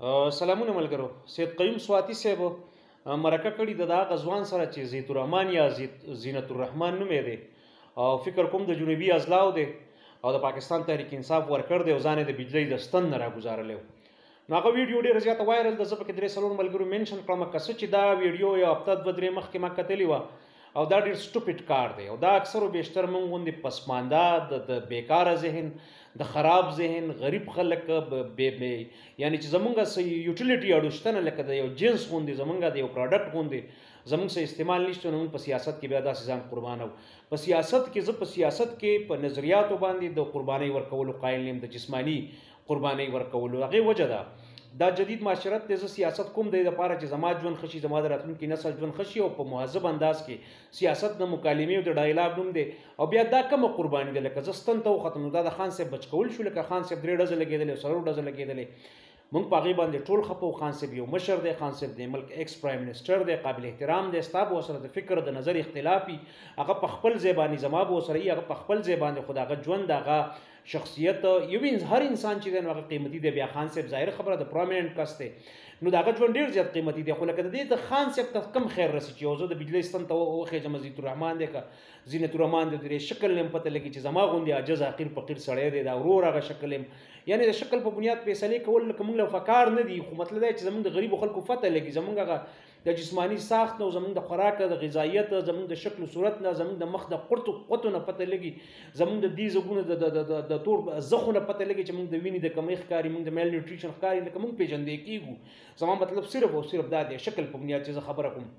سلامونه ملګرو. سید قیوم سواتی صاحب مرکه کړې ده د هغه ځوان سره چې زیت الرحمن یا زینت الرحمن نومې دی او فکر کوم د جنوبي اضلاعو دی او د پاکستان تحریک انصاف ورکر دی او ځان یې د بجلۍ د ستن نه راګوزارلی. نو هغه ویډیو ډېره زیاته وایرل ده، زه پکې 3-4 ملګرو mention کړم. که څه چې دا ویډیو یو هفته 2-3 مخکې ما کتلې وه او دا ډېر stupid کار دی او دا اکثر و بیشتر موږ غوندې پسمانده د بیکاره ذهن، د خراب ذهن، غریب خلک یعنی چې زمونږ څه utility اړو شته نه، لکه د یو جنس غوندې زمونږ د یو product غوندې زمونږ څه استعمال نشته. نو موږ په سیاست کې بیا داسې ځان قربانو. په سیاست کې زه په سیاست کې په نظریاتو باندې د قربانۍ ورکولو قایل نه یم، د جسماني قربانۍ ورکولو. هغې وجه ده دا جدید معاشرت دی. زه سیاست کوم د دې لپاره چې زما ژوند ښه شي، زما د راتلونکي نسل ژوند ښه شي او په مهذب انداز کې سیاست د مکالمې او د dialogue نوم دی. او بیا دا کومه قرباني ده؟ لکه زه ستن ته وختم نو دا د خان صاحب بچ کول شو، لکه خان صاحب 3 ډزې لګېدلې او 4 ډزې لګېدلې، مونږ په هغې باندې ټول خپه وو. خان صاحب یو مشر دی، خان صاحب د ملک ex prime minister دی، قابل احترام دی. ستا به ورسره د فکر د نظر اختلاف وي، هغه په خپل ځای باندې، زما به ورسره وي، هغه په خپل ځای باندې، خو د هغه ژوند، هغه شخصیت، یو هر انسان چې دی نو هغه قیمتي دی. بیا خان صاحب ظاهر خبره د prominent کس دی، نو د هغه ژوند ډېر زیات قیمتي دی. خو لکه د دې ته خان صاحب ته کم خیر رسي چې یو زه د بجلۍ ستن ته وخېژم، زیت الرحمن دی که زینت الرحمن دی، د دې شکل نه هم پته لګي چې زما غوندې عاجز حقیر فقیر سړی دی، دا ورور هغه شکل یم. یعنې د شکل په بنیاد فیصلې کول لکه موږ له فکار نه دي، خو مطلب دا چې زموږ د غریبو خلکو فتح لګي، زموږ هغه د جسماني ساخت نه، زموږ د خوراک د غذایت، زموږ د شکل و صورت نه، زموږ د مخ د قرتو قوتو نه پته لګي، زموږ د دې زګونو د تور زخو نه پته لګي چې موږ د وینې د کمۍ ښکاري، موږ د malnutrition ښکاري، لکه موږ پېژندې کېږو. زما مطلب صرف او صرف دا دی شکل په بنیاد چې زه خبره کوم،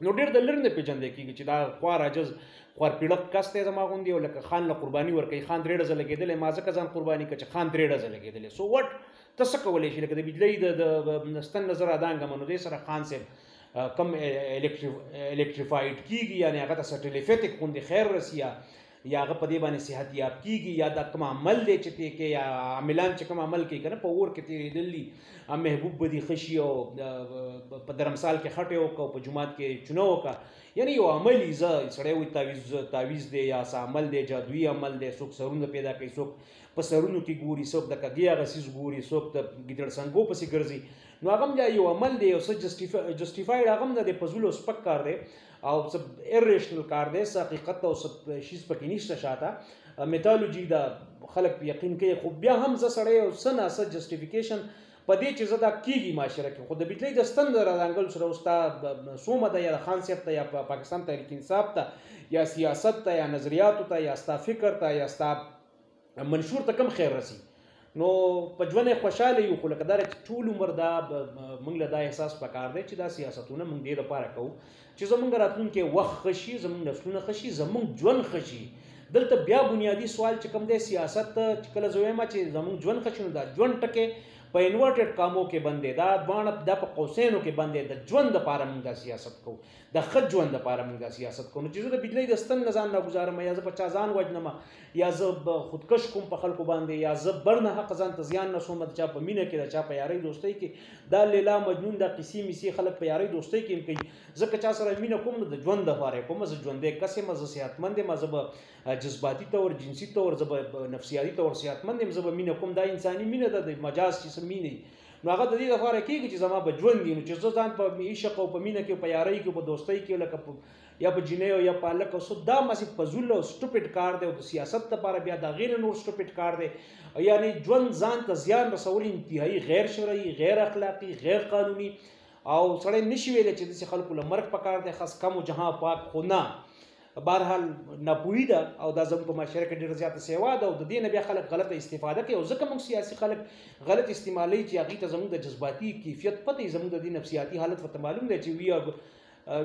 نو ډېر د لرې نه پېژندې کېږي چې دا خوار عاجز خوار پیړق کس دی زما غوندې، او لکه خان له قرباني ورکوي. خان 3 ډزه لګېدلی، ما ځکه ځان قرباني کړه چې خان 3 ډزه لګېدلی. so what ته څه کولی شي؟ لکه د بجلۍ د ستن نه زه رادانګم، نو دې سره خان صاحب کم electrified کیږي، یعنی هغه ته څه telepathic غوندې خیر رسي، یا هغه په دې باندې صحت یاب کیږي، یا دا کوم عمل دی چې تې کې، یا عاملان چې کوم عمل کوي که نه، په اور کې تېرېدل دي، محبوب به دې ښه شي او په درمسال کې خټې وکړه او په جومات کې چونه وکړه. یعنی یو عمل یې، زه سړی وایي تعویذ دی یا څه عمل دی، جادویي عمل دی، څوک سرونه پیدا کوي، څوک په سرونو کې ګوري، څوک د کږې هغه څیز ګوري، څوک د ګیدړ سنګو پسې ګرځي. نو هغه هم یو عمل دی، یو څه justified هغه هم نه دی، فضول او سپک کار دی او څه irrational کار دی، څه حقیقت او څه شیز پکې نشته شاته mythology دا خلک په یقین کوي. خو بیا هم زه سړی یو څه نا څه justification په دې چې زه دا کېږي معاشره کې. خو د بجلۍ د ستن د رادانګلو سره اوس تا سومه ده، یا د خان صاحب ته، یا پاکستان تحریک انصاف ته، یا سیاست ته، یا نظریاتو ته، یا ستا فکر ته، یا ستا منشور ته کم خیر رسي. نو په ژوند یې خوشحاله یو، خو لکه دا چې ټول عمر دا موږ له دا احساس پکار دی چې دا سیاستونه موږ دې لپاره کوو چې زموږ راتلونکی وخت ښه شي، زموږ نسلونه ښه شي، زموږ ژوند ښه شي. دلته بیا بنیادي سوال چې کوم دی سیاست ته، چې کله زه وایم چې زموږ ژوند ښه شي، نو دا ژوند ټکی په inverted کامو کې بند دی، دا دواړه دا په قوسینو کې بند دی. د ژوند دپاره موږ دا سیاست کوو، د ښه ژوند دپاره موږ دا سیاست کوو. نو چې زه د بجلۍ د ستن نه ځان راګوزارم، یا زه په چا ځان وژنم، یا زه خودکش کوم په خلکو باندې، یا زه بر نه حق ځان ته زیان رسوم د چا په مینه کې، د چا په یارۍ دوستۍ کې، دا لیلا مجنون دا قصې میسې خلک په یارۍ دوستۍ کې هم کوي. زه که چا سره مینه کوم نو د ژوند دپاره یې کوم، زه ژوندی کس یم، زه صحتمند یم، زه به جذباتي طور، جنسي طور، زه به نفسیاتي طور صحتمند یم، زه به مینه کوم. دا انساني مینه ده، د مجاز چې څه مینه نو هغه د دې لپاره کېږي چې زما به ژوند وي. نو چې زه ځان په عشق او په مینه کې، په یارۍ کې، په دوستۍ کې، لکه یا په جینۍ او یا په هلک او څه، دا ماسې فضول او stupid کار دی. او د سیاست لپاره بیا د هغې نه نور stupid کار دی. یعنی ژوند ځان ته زیان رسول انتهایي غیر شرعي، غیر اخلاقي، غیر قانوني، او سړی نشي ویلی چې داسې خلکو له مرګ پکار دی، خاص کم و جهان پاک. خو نه، بهرحال ناپوهي ده او دا زموږ په معاشره کې ډېره زیاته سیوا ده، او د دې نه بیا خلک غلطه استفاده کوي. او ځکه موږ سیاسي خلک غلط استعمالوي چې هغوی ته زموږ د جذباتي کیفیت پته وي، زموږ د دې نفسیاتي حالت ورته معلوم دی چې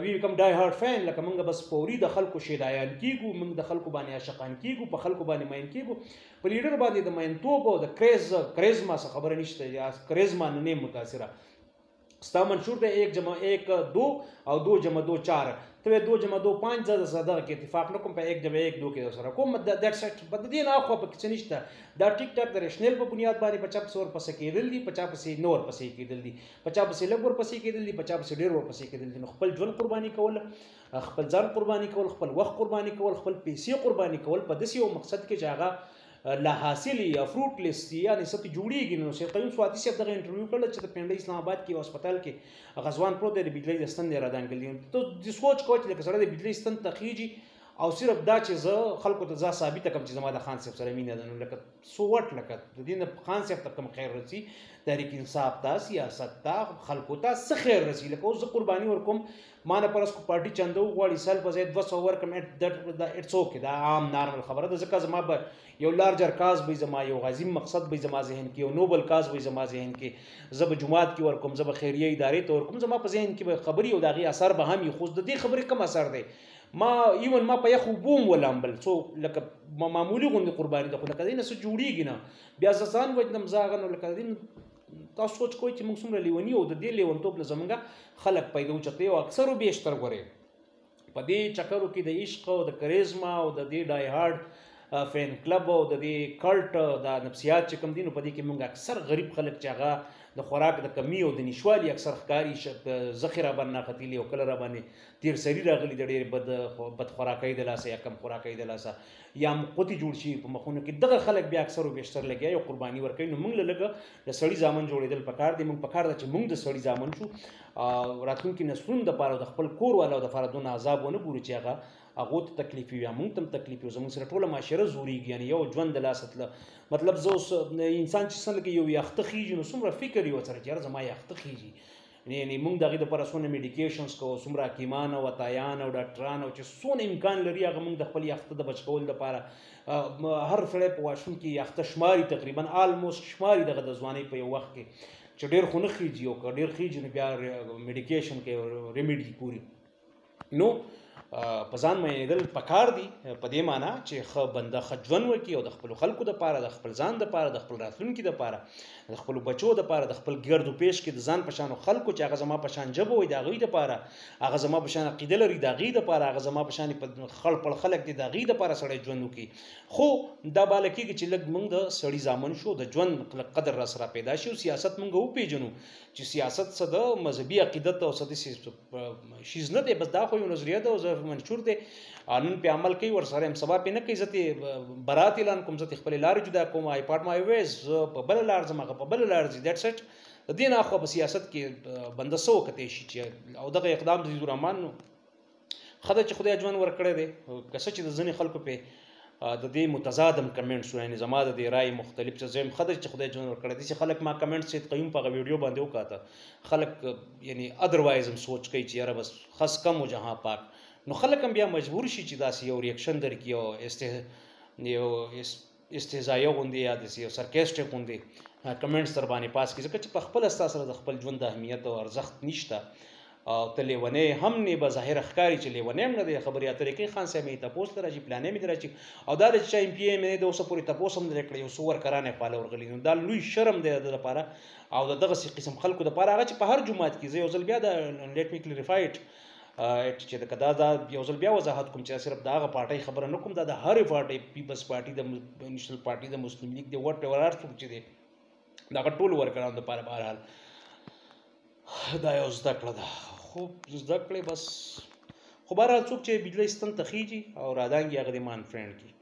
we become die hard fan. لکه موږ بس فوري د خلکو شیدایان کیږو، موږ د خلکو باندې عاشقان کیږو، په خلکو باندې مین کیږو. په لیډر باندې د مینتوب او د charisma څه خبره نشته، یا charisma نه متاثره. ستا منشور دی 1 + 1 2 او 2 + 2 4، ته وایې 2 + 2 5، زه د سره دغه کې اتفاق نه کوم، په 1 + 1 2 کې سره کوم. that's it. په دې نه اخوا پکې څه نشته. دا ټیک ټاک د rational په بنیاد باندې په چا پسې ورپسې کېدل دي، په چا پسې نه ورپسې کېدل دي، په چا پسې لږ ورپسې کېدل دي، په چا پسې ډېر ورپسې کېدل دي. نو خپل ژوند قرباني کول، خپل ځان قرباني کول، خپل وخت قرباني کول، خپل پیسې قرباني کول په داسې یو مقصد کې چې هغه لا حاصل یا fruitless یعنی څه ته جوړیږي. نو سید قیوم سواتی صاحب دغه انټرویو کړل چې د پنډۍ اسلام آباد کې هسپتال کې هغه ځوان پروت دی، د بجلۍ د ستن دی رادانګل دی. ته د سوچ کوه چې لکه سړی د بجلۍ ستن ته خیږي او صرف دا چې زه خلکو ته ځا ثابته کړم چې زما د خان صاحب سره مینه ده، نو لکه سو وټ، لکه د دې نه خان صاحب ته کوم خیر رسي، تحریک انصاف ته، سیاست ته، خلکو ته څه خیر رسي؟ لکه اوس زه قرباني ورکوم، ما نه پرس کو پارټي چنده وغواړي سل په ځای 200 ورکړم، it's okay، دا عام نارمل خبره ده، ځکه زما به یو larger cause به زما یو عظیم مقصد به زما ذهن کې، یو noble cause به زما ذهن کې، زه به جومات کې ورکوم، زه به خیریه ادارې ته ورکوم، زما په ذهن کې به خبرې او د هغې اثر به هم وي. خو د دې خبرې کوم اثر دی؟ ما even ما په یخ اوبو هم ولامبل، څو لکه معمولي غوندې قرباني ده، خو لکه دې نه څه جوړېږي نه، بیا زه ځان وژنم، زه هغه نو لکه دې تاسو سوچ کوئ چې موږ څومره لیوني او د دې لیونتوب له زمونږ خلک پیدا اوچتوي. او اکثرو بیشتر ګورې په دې چکرو کې د عشق او د کریزما او د دې die hard fan club او د دې cult د نفسیات چې کوم دي، نو په دې کې موږ اکثر غریب خلک چې هغه د خوراک د کمی او د نشوالي اکثر ښکاري، زخې را باندې ناختلي او کله را باندې تیر سري راغلي د ډېرې بد خوراکۍ د لاسه یا کم خوراکۍ د لاسه یا قوتي جوړ شي په مخونو کې، دغه خلک بیا اکثر و بیشتر لګیا یو قرباني ورکوي. نو موږ له لږه د سړي زامن جوړېدل پکار دي، موږ پکار ده چې موږ د سړي زامن شو، راتلونکي نسلونو دپاره او د خپل کور والو دپاره دونه عذاب ونه ګورو چې هغه هغو ته تکلیف وي یا موږ ته هم تکلیف وي، زموږ سره ټوله معاشره زورېږي. یعنې یو ژوند د لاسه تله، مطلب زه اوس انسان چې څنګه یو یاخته خېږي نو څومره فکر یې ورسره چې یاره زما یاخته خېږي، یعنې موږ د هغې دپاره څونه medications کوو، څومره حکیمان او عطایان او ډاکټران او چې څونه امکان لري هغه موږ د خپل یاخته د بچ کولو دپاره هر سړی په washroom کې یاخته شماري، تقریبا almost شماري دغه د ځوانۍ په یو وخت کې چې ډېر خو نه خېږي، او که ډېر خېږي نو بیا medication کوي، remedy ګوري. نو په ځان مینېدل پکار دي، په دې معنی چې ښه بنده ښه ژوند وکړي او د خپلو خلکو دپاره، د خپل ځان دپاره، د خپل راتلونکي دپاره، د خپلو بچو دپاره، د خپل ګرد و پیش کې د ځان په شانو خلکو چې هغه زما په شان ژبه وایي د هغوی دپاره، هغه زما په شان عقیده لري د هغوی دپاره، هغه زما په شان په خړ پړ خلک دي د هغوی دپاره سړی ژوند وکړي. خو دا باله کېږي چې لږ موږ د سړي زامن شو، د ژوند لږ قدر را سره پیدا شي او سیاست موږ وپېژنو چې سیاست څه د مذهبي عقیدت او څه داسې شیز نه دی، بس دا خو یو نظریه ده او زه منشور دی، نن پې عمل کوي ورسره یم، سبا پې نه کوي، زه ترې برات اعلان کوم، زه ترې خپلې لارې جدا کوم، I part my ways، زه په بله لار ځم، هغه په بله لار ځي، that's it. د دې نه اخوا په سیاست کې بنده څه وکتی شي چې او دغه اقدام د عزیز الرحمن نو ښه ده چې خدای ژوند ورکړی دی، که څه چې د ځینې خلکو پې د دې متضاد هم comments وو، یعنې زما د دې رایې مختلف څه، زه یم ښه ده چې خدای ژوند ورکړی دی، چې خلک ما comments سید قیوم په هغه ویډیو باندې وکاته، خلک یعنې otherwise هم سوچ کوي چې یاره بس خس کم و جهان پاک، نو خلک هم بیا مجبور شي چې داسې یو reaction درکړي او یو استهزایه غوندې یا داسې یو sarcastic غوندې comments در باندې پاس کړي، ځکه چې په خپله ستا سره د خپل ژوند اهمیت او ارزښت نشته او ته لیونی هم نه، به ظاهره ښکاري چې لیونی هم نه دی، خبرې اترې کوي، خان صاحب مې تپوس ته راشي، پلانی مې راشي، او دا دی چې چا ایم پي ایم نه دی اوسه پورې تپوس هم نه دی کړی، یو څو ورکران یې خواله ورغلي، نو دا لوی شرم دی د ده دپاره او د دغسې قسم خلکو دپاره هغه چې په هر جومات کې زه یو ځل بیا د let me clarify it چې که دا یو ځل بیا وضاحت کوم چې صرف د هغه پارټۍ خبره نه کوم، دا د هرې پارټۍ، پیپلز پارټي، د نېشنل پارټي، د مسلم لیګ دی، whatever هر څوک چې دی د هغه ټولو ورکرانو دپاره بهرحال دا یو زده کړه ده. خو زده کړې بس، خو بهرحال څوک چې بجلۍ ستن ته خېږي او رادانګي هغه دې ما unfriend کړي.